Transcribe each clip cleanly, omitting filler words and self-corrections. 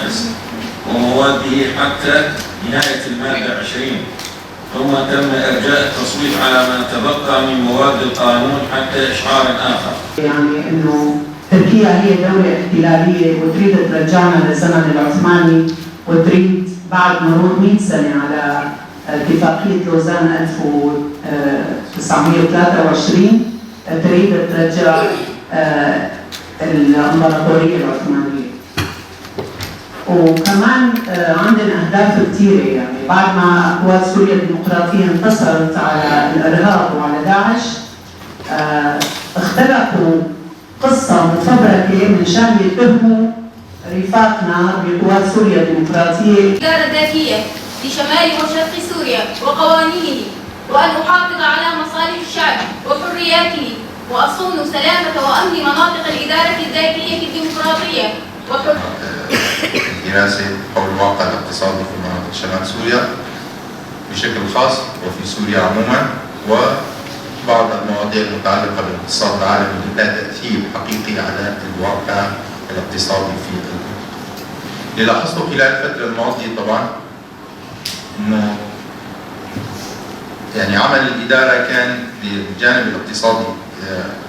الخامس ومواده حتى نهاية المادة 20، ثم تم إرجاء التصويت على ما تبقى من مواد القانون حتى إشعار آخر. يعني انه تركيا هي دولة احتلالية وتريد ترجعنا للزمن العثماني، وتريد بعد مرور 100 سنة على اتفاقية لوزان 1923 تريد ترجع الامبراطورية العثمانية. وكمان عندنا اهداف كثيرة، يعني بعد ما قوات سوريا الديمقراطية انتصرت على الارهاب وعلى داعش اختلقوا قصة مفبركة من شان يتهموا رفاقنا بقوات سوريا الديمقراطية. الإدارة الذاتية لشمال وشرق سوريا وقوانينه، وأن أحافظ على مصالح الشعب وحرياته، وأصون سلامة وأمن مناطق الإدارة الذاتية الديمقراطية. دراسة حول الواقع الاقتصادي في مناطق شمال سوريا بشكل خاص وفي سوريا عموما، وبعض المواضيع المتعلقة بالاقتصاد العالمي اللي لها تأثير حقيقي على الواقع الاقتصادي في المنطقة. اللي لاحظته خلال الفترة الماضية طبعا انه يعني عمل الإدارة كان بالجانب الاقتصادي،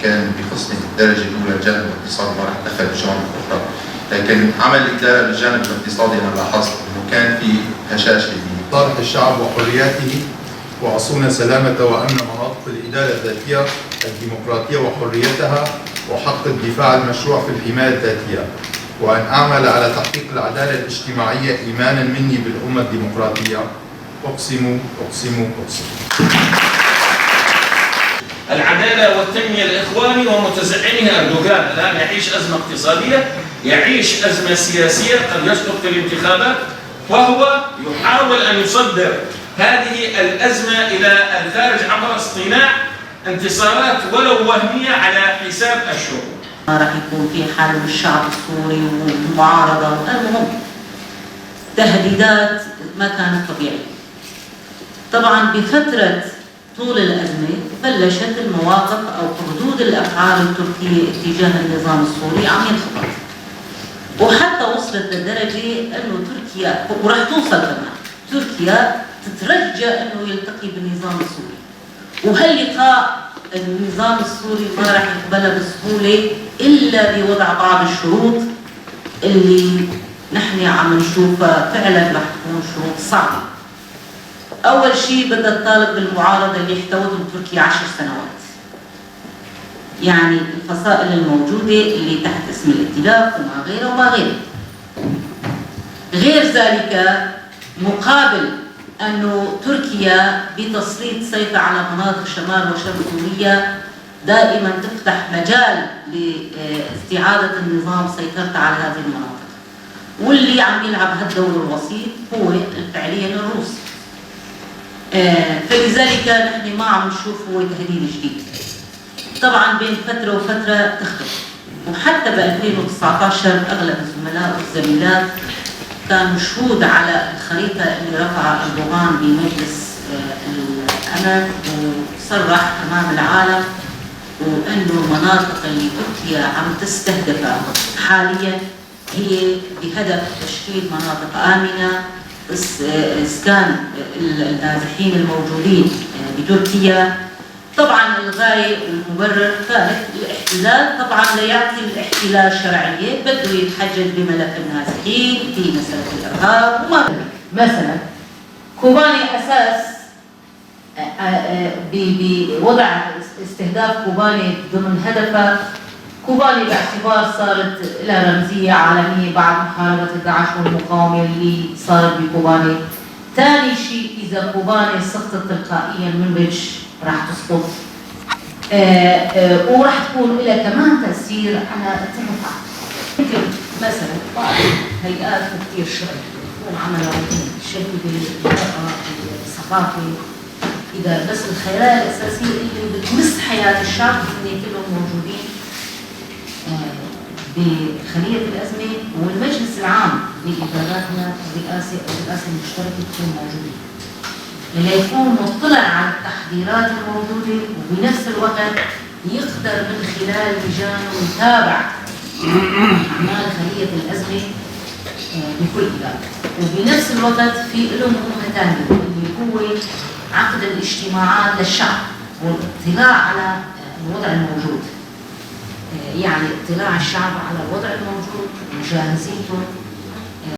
كان بخصني بالدرجة الأولى الجانب الاقتصادي، ما راح أتدخل بالجوانب الأخرى، لكن عمل الإدارة بالجانب الاقتصادي أنا لاحظت أنه كان في هشاشة. مصالح الشعب وحرياته، وأصون سلامة وأمن مناطق الإدارة الذاتية الديمقراطية وحريتها وحق الدفاع المشروع في الحماية الذاتية، وأن أعمل على تحقيق العدالة الاجتماعية إيمانا مني بالأمة الديمقراطية. أقسم أقسم أقسم. العدالة والتنمية الإخواني ومتزعمه أردوغان الآن يعيش أزمة اقتصادية، يعيش أزمة سياسية، قد يسقط في الانتخابات، وهو يحاول أن يصدر هذه الأزمة إلى الخارج عبر اصطناع انتصارات ولو وهمية على حساب الشعوب. راح يكون في حل والشعب السوري والمعارضة، المهم تهديدات ما كانت طبيعية. طبعا بفترة طول الأزمة بلشت المواقف أو ردود الأفعال التركية اتجاه النظام السوري عم ينخفض، وحتى وصلت لدرجة أنه تركيا، وراح توصل كمان، تركيا تترجى أنه يلتقي بالنظام السوري، وهاللقاء النظام السوري ما راح يقبلها بسهولة إلا بوضع بعض الشروط اللي نحن عم نشوفها فعلا رح تكون شروط صعبة. أول شيء بدها تطالب بالمعارضة اللي احتوتهم تركيا 10 سنوات، يعني الفصائل الموجودة اللي تحت اسم الائتلاف وما غيره وما غيره. غير ذلك مقابل أنه تركيا بتسليط سيفها على مناطق شمال وشرق سوريا دائما تفتح مجال لاستعادة النظام سيطرته على هذه المناطق، واللي عم يلعب هالدور الوسيط هو فعليا الروس. فلذلك نحن ما عم نشوف هو تهديد جديد. طبعا بين فترة وفترة تختلف، وحتى ب 2019 اغلب الزملاء والزميلات كانوا شهود على الخريطة اللي رفعها أردوغان بمجلس الأمن، وصرح أمام العالم وأنه المناطق اللي تركيا عم تستهدفها حاليا هي بهدف تشكيل مناطق آمنة، إسكان النازحين الموجودين بتركيا. طبعا الغاية والمبرر كانت الاحتلال، طبعا ليعطي الاحتلال شرعية بده يتحجج بملف النازحين في مسألة الإرهاب وما مثلا كوباني أساس بوضع استهداف كوباني ضمن هدفها. كوباني باعتبار صارت لها رمزية عالمية بعد محاربة داعش والمقاومة اللي صارت بكوباني. ثاني شيء إذا كوباني سقطت تلقائيا منبج راح تسقط، وراح تكون لها كمان تأثير على الرفعة. يمكن مثلا بعض هيئات كثير شغل يكون عملها شديدة المرأة الثقافة، إذا بس الخيارات الأساسية اللي بتمس حياة الشعب هن كلهم موجودين بخلية الأزمة، والمجلس العام لإداراتنا الرئاسة أو الرئاسة المشتركة تكون موجودة ليكون مطلع على التحضيرات الموجودة، وبنفس الوقت يقدر من خلال لجانه يتابع أعمال خلية الأزمة. بكل إدارة. وبنفس الوقت في له مهمة ثانية اللي هو عقد الاجتماعات للشعب والاطلاع على الوضع الموجود، يعني اطلاع الشعب على الوضع الموجود وجاهزيته.